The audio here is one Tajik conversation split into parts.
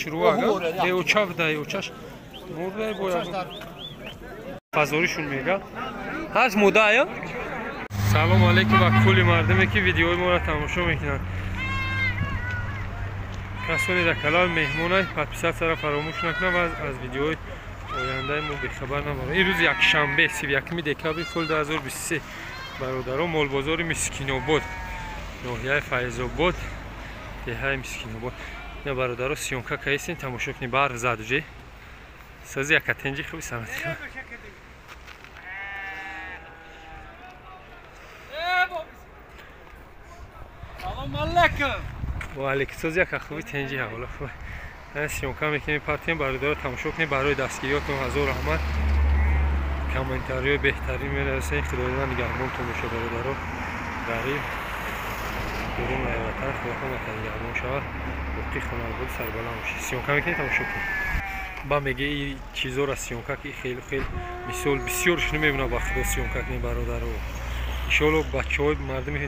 хушрӯ ага. Деоча буда, очаш. Мурда боя. Фазоришун мега. Ҳаст мода ая? Салом алейкум ва кулли мардуме ки видеои моро тамошо мекунанд. Касоне дар канал меҳмонанд, подписатсияро фаромӯш накунанд ва аз видеои ояндаи мо бехабар намонанд. Ин рӯз якшанбе, 31 декабри соли 2023, бародарон, молбозори Мискинобод, ноҳияи Файзобод, деҳаи Мискинобод. Ина бародаро съёмка каистем, тамошо кунед, барқ зад уже. Сози якатенҷи хуби санати. Салом алейкум. Ва алейкум сози яка хуби тенҷи ҳавола хуб. Съёмка мекунем, партием, бародаро тамошо кунед, барои дастгириётон ҳазор раҳмат. Комментариҳои беҳтарин мерасед, худои нигаҳбонтон бошад бародаро. Ғариб берун аз ватан, худо ҳаматон нигаҳбон шавад. Боқӣ хонавода сарбаланд бошед. Съёмка мекунед, тамошо кунед. Ба меге и чизора съёмка ки хеле хеле мисол бисёр шуни мебинам ба худо съёмка кунед бародаро. Иншоалло бачаҳои мардуми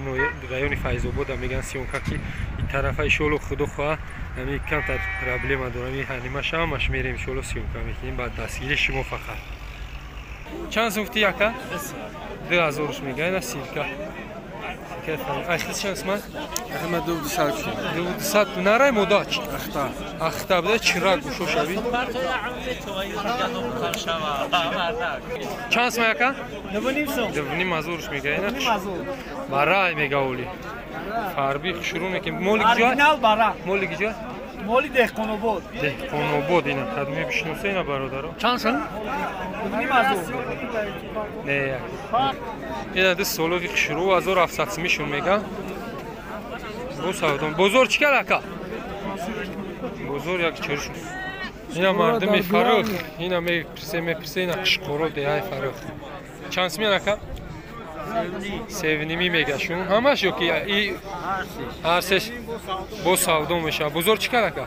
райони Файзобода мегӯянд съёмка ки ин тарафа иншоалло худо хоҳад ҳамин камтар проблема дорам, ин ҳанимаша ҳамаш мерем иншоалло съёмка мекунем ба дастгирии шумо фақат. Чанд сум гуфти яка? 2000 мега, ина силка. Айхиз чанд сум? Ахма 200. 200 нарай модач. Ахта. Ахта буда чирак гӯшо шави. Чанд сум яка? 2.5 сум. 2.5 мега, ина. Барай мега оли. Фарби шурӯъ мекунем. Моли киҷо? Оригинал бара. Моли киҷо? Моли Деҳқонобод. Деҳқонобод ина кадме бишноса ина бародаро. Чанд сум? 2.5. Не, як. Ина ду солови шурӯъ 1700 сумишон мега. Бо савдон. Бозор чӣ кар ака? Бозор як чорш. Ина мардуми Фаррух, ина мепирсе, ина қишқоро деҳаи Фаррух. Чанд сум ака? 7.5 мега шун. Ҳамаш ё ки и ҳар сеш бо савдо мешавад. Бозор чӣ кар ака?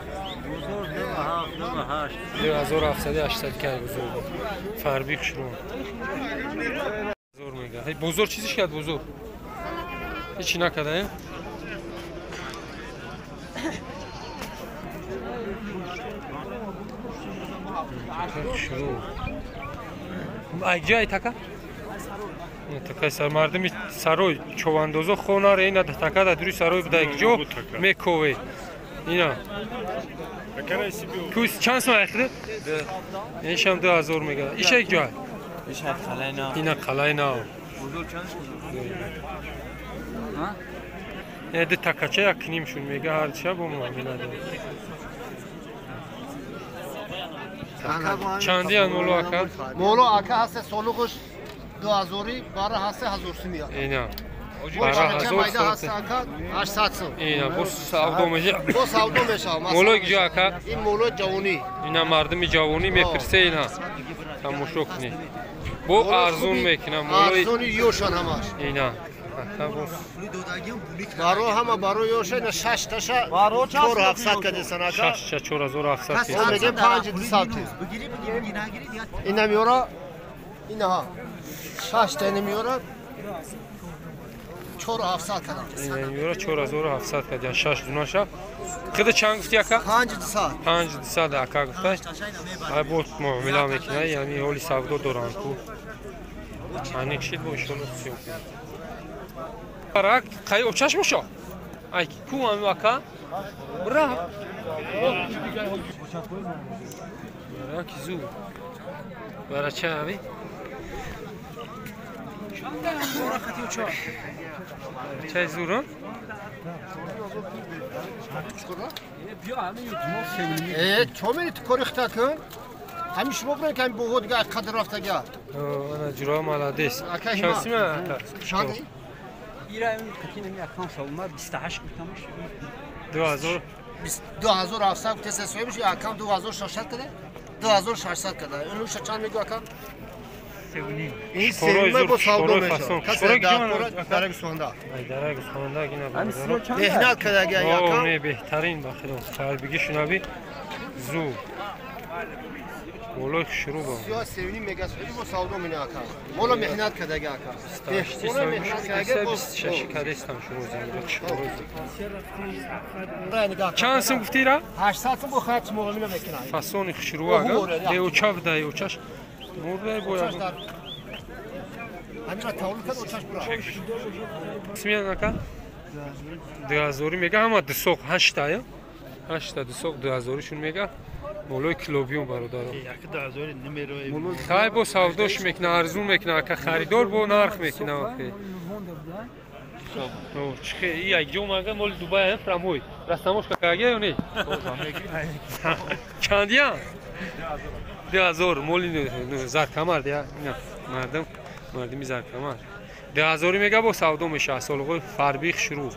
2700 кар бозор. Фарби хушрӯ. Бозор мега. Бозор чизиш кард бозор? Ҳеҷ накарда, э? Хушрӯ. Ай ҷай така? Такай сар мардуми сарой човандозо хонаре ина така да дури сарой буда ҷо мекове. Ина. Кус чанд сум айхида? Ишам 2000 мега. Иша як ҷой? Иша қалай нав. Ина қалай нав. Бозор чанд сум? Ҳа? Ина ду такача як ним шун мега ҳар ча бо муомила дорад. Чандиян моло ака? Моло ака ҳаст солуғш 2000 бара ҳаст 1000 сум я. Ина. Бара 1000 ҳаст ака 800 сум. Ина бо савдо меша. Бо савдо меша. Молои куҷо ака? Ин молои ҷавонӣ. Ина мардуми ҷавонӣ мепирсе ина. Тамошо кунед. Бо арзун мекунам молои. Арзуни ёшан ҳамаш. Ина. Ака бо баро ҳама баро ёша ина 6 таша 4700 кадесан ака. 6 та 4700. Мо мегем 5200. Ина меора инаҳа 6 та ина меора 4700 кадам. Ина меора 4700 кадам 6 дунаша. Хида чанд гуфти ака? 5200. 5200 ака гуфта. Ай бо муомила мекунад, яъне ҳоли савдо доранд ку. Аниқ шид бо иншоалло съёмка. Барак, қай очаш бошо? Ай ку ами ака? Бра. Барак зу. Барача ави? Чай зуро? Э, чо мери ту кори хита кун? Ҳамин шумо бирен ки ҳамин боғо дига қадр рафтага. Ана ҷуро маладес. Шансима ака? Шанди? Ира ин қатин ми акан савма 28 гуфтамаш. 2000 2700 гуфта соҳибш акам 2600 када? 2600 када. Инуша чанд мегӯ акам? 3.5. Ин сеюма бо савдо мешавад. Касе дараги суханда. Дараги суханда гина. Меҳнат кардага якам. Не беҳтарин ба худо. Фарбиги шунави зу. Молои хушрӯ ба. Сиё севни мегасуди бо савдо мина ака. Моло меҳнат кардага ака. 26 кадестам шумо зинда чӣ. Чанд сум гуфтира? 800 сум бо хайр муомила мекунад. Фасони хушрӯ ага. Деуча буда еучаш. Мурда бояд. Ҳамира тавлид кард очаш бура. Смена ака? 2000 мега ҳама дусоқ 8 та я? 8 та дусоқ 2000 шун мега. Молои килобион бародаро. Хай бо савдош мекна, арзун мекна, ака харидор бо нарх мекна охе. Чихе, и як ҷо мага моли Дубай ам прамой. Растамошка кага ё не? Чандия? 2000 моли заркамар дия. Ина мардум, мардуми заркамар. 2000 мега бо савдо меша, солғои фарбих шурӯъ.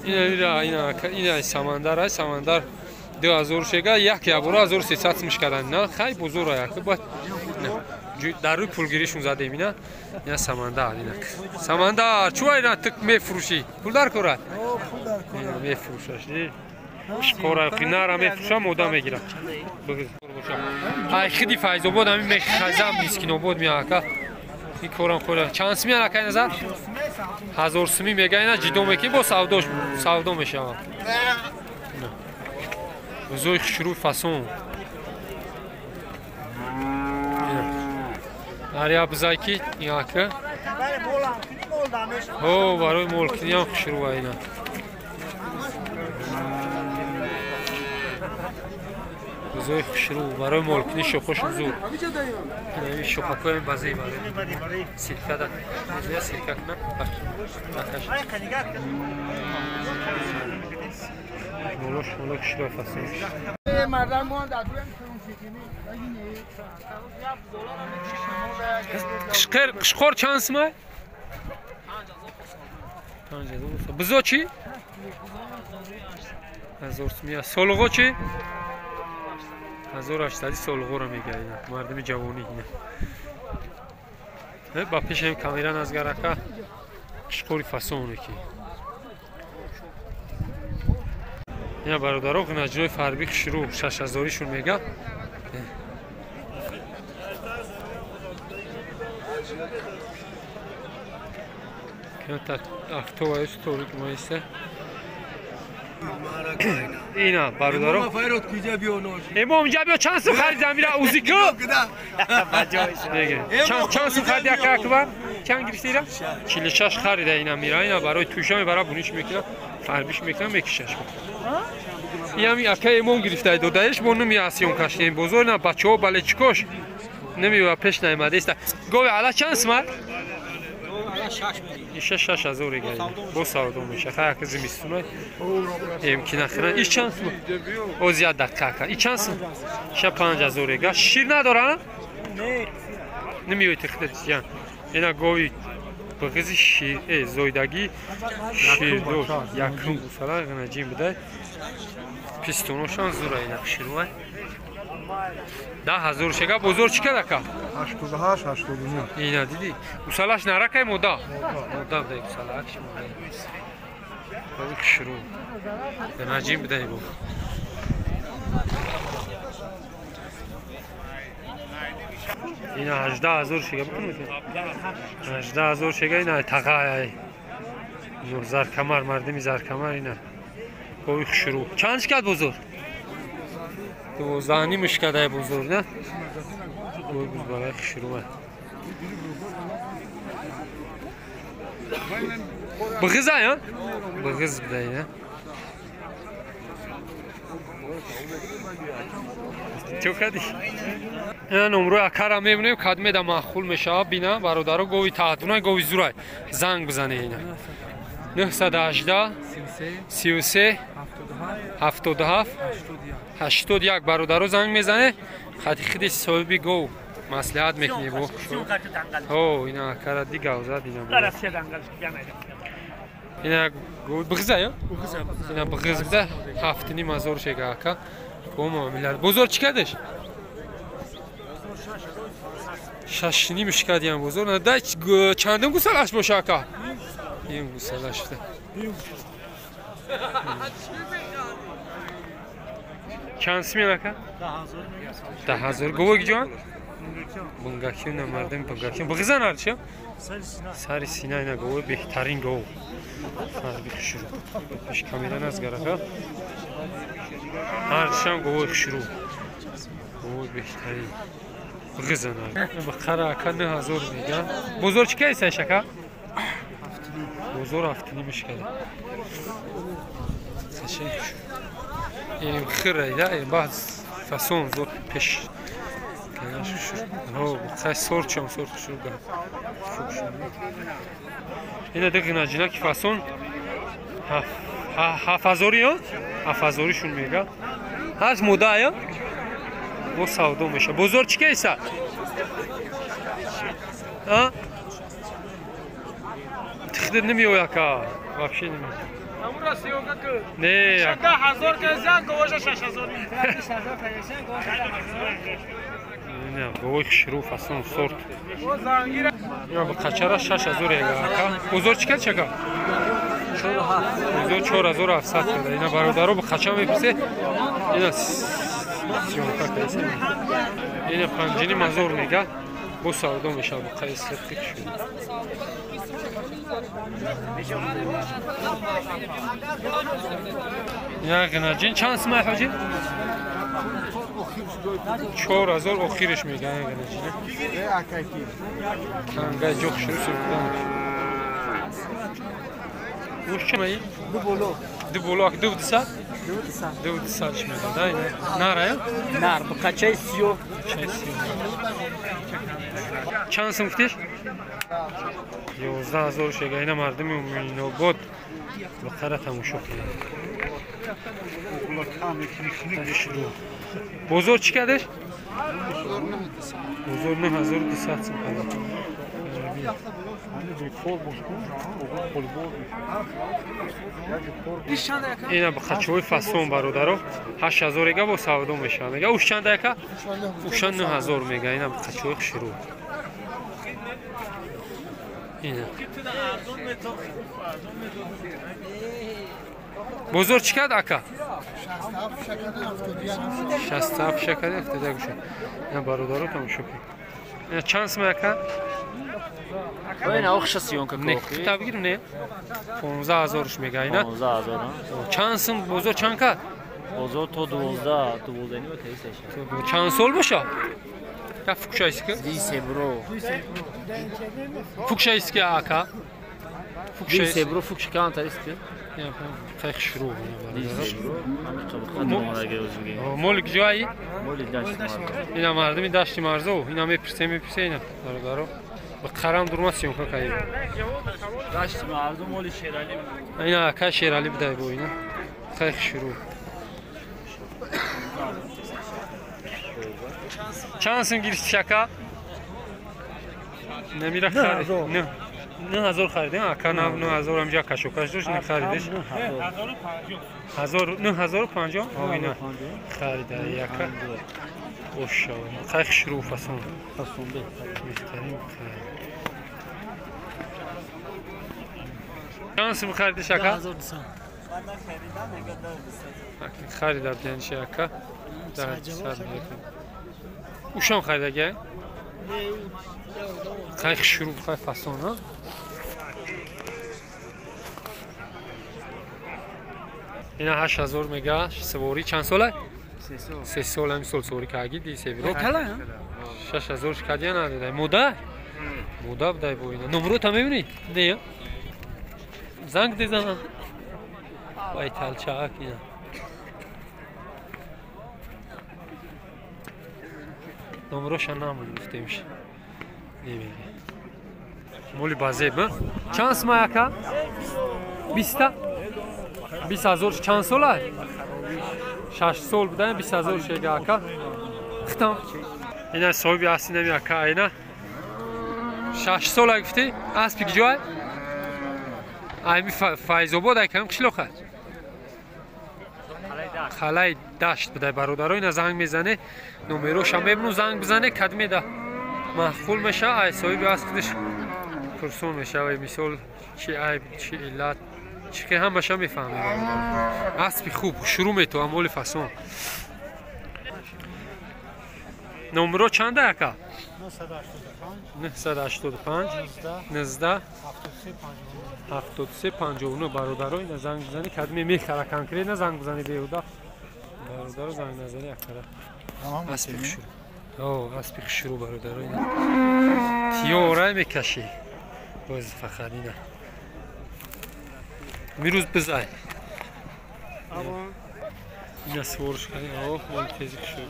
Ина ина ина самандар ай самандар 2000 шега як ябура 1300 сумш кардан на хай бузура як бад дар рӯи пулгиришон задем ина ина самандар ина самандар чӯ ина тик мефурӯшӣ пул дар корад ина мефурӯшаш шқора қинара мефурӯшам мода мегирам ай хиди Файзобод ҳамин мехазам мискинобод меака ин корам хӯра чанд сумӣ ака назар 1000 сумӣ мега ина ҷидо мекунӣ бо савдош савдо мешавад бузои хушрӯи фасон ҳар бузай ки инака ҳо барои молкиниам хушрӯа ина бузои хушрӯ барои молкини шохош зур шохакои базаи барои силкада силка кунам молош моло хушрӯи фасон Қишқор чанд сумай? 5000. Бузо чӣ? 1000 сумия. Солғо чӣ? 1800 солғоро мега ина. Мардуми ҷавонӣ ина. Ба пешам камера назгар ака. Қишқори фасоне ки. Ина бародаро ғинаҷрои фарби хушрӯ 6000 шун мега. Автовая сторик маиса. Ина бародаро. Имом ҷабио чанд сум харид амира узику? Чанд сум харид ака акбар? Чанд гирифтира? 46 харида ина мира. Ина барои туша мебара буниш мекунад, фарбиш мекунад, мекишаш. Ин ака имом гирифта додаиш бо нуми асиён кашидем бозор ина бачаҳо балечикош намева пеш наомадааст. Гови ала чанд сум? Иша 6000 га. Бо савдо меша. Хай як зимистуна. Имкина хира. Иш чанд сум? Оз як дақиқа ака. И чанд сум? Иша 5000 га. Шир надора? Не. Намеои тихта ҷан. Ина гови бағизи шир, зойдагӣ ширдор якум гусала ғинаҷин буда. Пистоношан зура ина ширвай. 10000 шега бозор чӣ кард ака? 88 89. Ина дидӣ? Гусалаш наракай мода? Мода буда гусалаш мода. Баби хушрӯ. Наҷим буда бо. Ина 18000 шега бикун. 18000 шега ина тағай. Заркамар мардими заркамар ина. Гови хушрӯ. Чанд шикад бозор? 12 мушкадай бозор, на? Гой бузбалай хушрӯа. Бғиза, я? Бғиз будай, на? Чо кади? Ина номрои акара мебинем, кадмеда маъқул мешавад, бина бародаро гови таҳдунай, гови зурай. Занг бизане ина. 918 33 77 81 бародаро занг мезане, хати хиди соҳиби гов маслиҳат мекунӣ бо. Ҳо, ина акара ди гав зад ина. Ина бғиза ё? Ина бғиз буда 7,5 шега ака. Бо муомила. Бозор чӣ кардеш? 6,5 шикадиям бозор. На дай чандум гусалаш боша ака? Ин гусалаш буда. Чанд сим ака? 10000. Говоги ҷон? Бунгаким на мардами бунгаким. Буғизан ҳарчи? Сари сина ина говои беҳтарин гов. Фарби хушрӯ. Пеш камера назгарака. Ҳарчиам говои хушрӯ. Говои беҳтарин. Буғизан ҳар. Бақара ака 9000 меган. Бозор чӣ кайса шака? Бозор 7.5 мешкада. Хирайда баъд фасон зор пеш сорчам сор хушруга ина дигина ки фасон 7000 7000 мега ҳаст модая бо савдо меша. Бозор чӣ кайса? Тихдид намеояд ака, вообще намеояд. Не, 10000 казан, говожа 6000. Не, говой хушрӯ фасон сорт. Я ба қачара 6000 ега ака. Бозор чӣ кад чака? Бозор 4700 када. Ина бародаро ба қача меписе. Ина съёмка кайсе. Ина 5500 мега. Бо савдо мешава ба қай сирқи шуд. Я гнаҷин чанд симай ҳоҷи? 4000 охириш меган гнаҷин. Кангай ҷо шурӯъ шуд. Уш чамай? Ду боло. Ду боло ак ду дисад? Ду дисад меган, да ина. Нара я? Нар, бо қачаи сиё. Қачаи сиё. Чанд сум гуфтиш? 11000 шега. Ина мардуми Уминобод бақара тамошо кунед. Бозор чӣ кардеш? Бозор 9200 сум кард. Ина қачои фасон бародаро 8000 ега бо савдо мешавад. Мега уш чанд яка? Уша 9000 мега. Ина қачои хушрӯ. Ина. Бозор чӣ кард ака? 67 шакади 71 шуд. Ина бародаро тамошо кунед. Ина чанд сум ака? Ина охша съёмка ко. Не, та бигирим не? 15000 мега ина. 15000. Чанд сум бозор чанд кард? Бозор то 12, 12 ним кайса ша. Чанд сол боша? Я фукшайски? Дисебро. Фукшайски ака? Дисебро фукшкан тариски? Хай хушрӯ. Моли Моли ҷои? Моли дашти марзо. Ина мардуми дашти марзо, ина мепирсе, мепирсе ина бародаро. Ба қарам дурма съёмка кардем. Дашти марзо моли Шерали. Ина ака Шерали будай бо ина. Хай хушрӯ. Чанд сум гирифти ака? Намира харид. 9000 харидем ака, 9000 ҳамҷа кашокаш дошт, не харидеш. 9050. О ина харида яка. Оша. Хай хушрӯ фасон. Фасон бе. Беҳтарин харид. Чанд сум харидиш ака? 1200. Харида биянши ака. 1200 мекунем. Ушам харида хай хушрӯ, хай фасон, ҳа? Ина 8000 мега саворӣ чанд сола? 3 сол. Ҳамин сол саворӣ карги ди себиро. 6000 шкадия надодай. Мода? Мода будай бо ина. Номрота мебинӣ? Не. Занг дезанам. Вай талчаак ина. Номроша намон гуфтемш. Немега. Моли базеб, чанд сумай ака? 20 20000 чанд сола? 6 сол будан 20000 шега ака. Хитам. Ина соҳиби асли нами ака ина. 6 сола гуфтӣ? Аспи киҷой? Айми Файзобод айкам қишлоқа. Қалаи дашт будай бародаро ина занг мезане, номероша мебину занг бизане, кад меда. Маъқул меша, ай соҳиби асп худаш пурсон мешава, мисол чи айб, чи иллат, чи ки ҳамаша мефаҳмем. Аспи хуб, шурӯъ метавам моли фасон. Номро чанда ака? 985 19 73 59. Бародаро ина занг бизани, кадме мехара конкретно занг бизани беҳуда. Бародаро занг назани акара. Аспи хушрӯ. О, аспи хушрӯ бародаро ина. Тиёра мекаши. Боз фақат ина. Мирӯз бизай. Ина сворш кани. О, ман тези хушрӯ.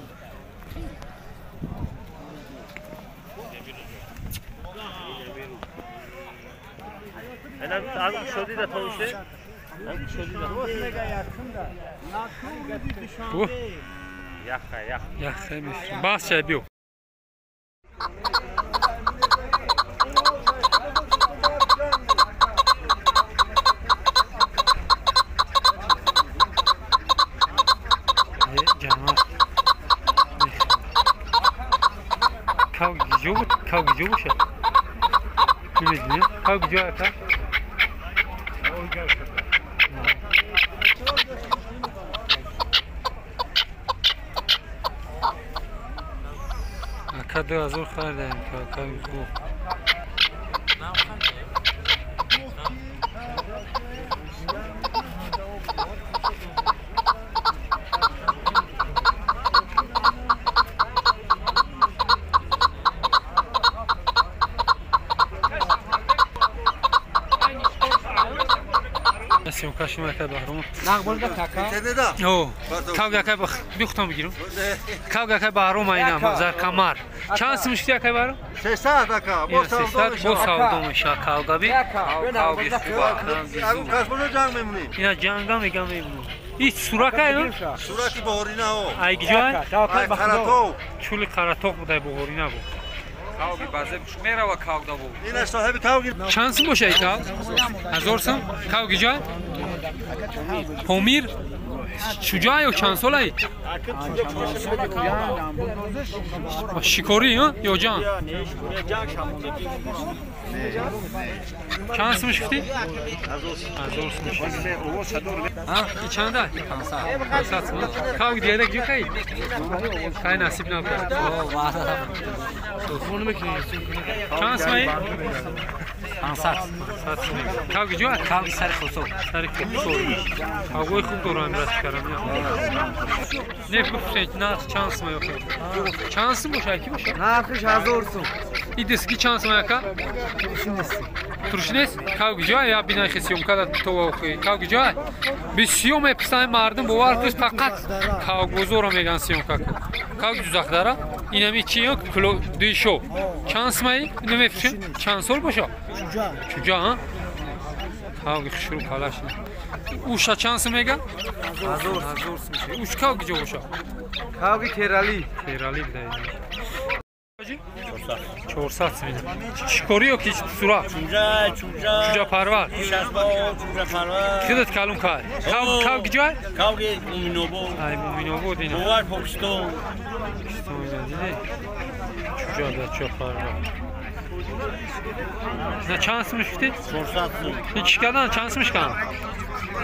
Бас чай биё. Кав гиҷо бошад? Намедонӣ? Кав гиҷо ака? Ака 2000 харидаем, ака гу. Съёмкаши мака Баҳром. Нағболда кака? О, кав якай бихтам бигирам. Кав якай Баҳром айна Заркамар. Чанд сум шуд якай Баҳром? 300 ака. Бо савдо меша кавгаби. Кавги хуба. Агу кашбоно ҷанг мемонӣ. Ина ҷанга мегам мемонӣ. Ин сурака ё? Сураки Баҳорина о. Ай гиҷой? Ай Қаратоғ. Чули Қаратоғ будай Баҳорина бу. Кавги базе мерава кавда бу. Ина соҳиби кавги. Чанд сум боша ай кав? 1000 сум? Кав гиҷой? Помир чуҷа ё чанд солай? Шикорӣ ё ҷанг? Чанд сум шуфтӣ? 1000 сум шуфтӣ. И чанда? 500 сум. Кав дига гиҷо кай? Кай насиб набуд. Чанд сум? 500. Кав гиҷо? Кав сари Хусур. Сари Хусур. Кавгои хуб дорам рад карам. Не бипурсед нарх чанд сум ё чанд сум боша ки боша? Нархиш 1000 сум. И диски чанд сум ака? Турш нест? Кав гиҷо? Я бинай хисиёмка да то охи. Кав гиҷо? Бисёр мепурсанд мардум бовар кунед фақат кавгузоро меган съёмка кун. Кав ҷузахдара? Инами чи ё кило дишо. Чанд сумай? Ино мефурӯшем? Чанд сол боша? Чуҷа. Чуҷа, ҳа? Кавги хушрӯ палаш. Уша чанд сум мега? 1000 сум. Уш кав гиҷо боша? Кавги Терали. Терали бидай. 400 сум. Шикорӣ ё ки сура? Чуҷа, чуҷа. Чуҷа парвар. Чуҷа парвар. Худат калон кай. Кав гиҷо? Кавги Муминобод. Ай Муминобод ина. Бовар Покистон. Покистон ина диди. Чуҷа да чуҷа парвар. На чанд сум шуфтӣ? 400 сум. Ин чӣ кардан? Чанд сум шикан?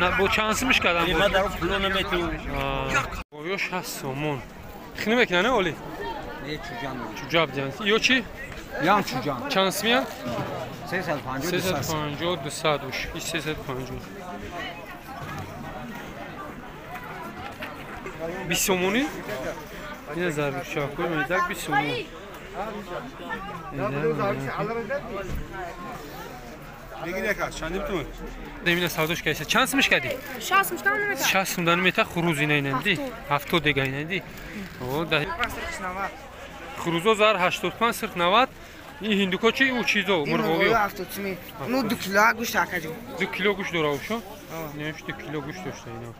На бо чанд сум шикадан? Ма дар пуло намету. Ё 6 сомон. Хини мекунад не оли? Не чуҷа. Чуҷа бидиан. Ё чӣ? Ям чуҷа. Чанд сумия? 350 350 200 уш. И 350. 20 сомонӣ? Ина зарбчакои медак 20 сомон. Ина савдош кайса. Чанд сумш кардӣ? 60 сум намета. 60 сум намета хуруз ина инанди. 70 дега инанди. О, да. Хурузо зар 85 сирх 90. Ин ҳиндуко чи ӯ чизо мурғовиё? 70 сум. Ну 2 кило гӯшт акаҷо. 2 кило гӯшт дора ушо? Не, 2 кило гӯшт дошта ина.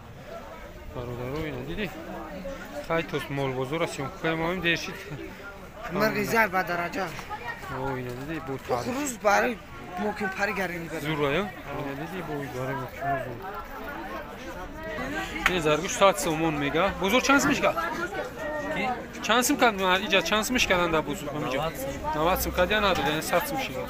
Бародаро ина диди? Хай тос молбозора съёмка моем дершид. Мурғи зар ба дараҷа. О, ина диди бо таъриф. Хуруз барои моким пари гарини бара. Зур ая? Ина диди бо барои моким зур. Ин заргӯш 100 сомон мега. Бозор чанд сум мешка? Чанд сум кардам? Иҷа чанд сум мешкардан дар бозор? Ҳамиҷа. 90 сум кардя надода, яъне 100 сум шига.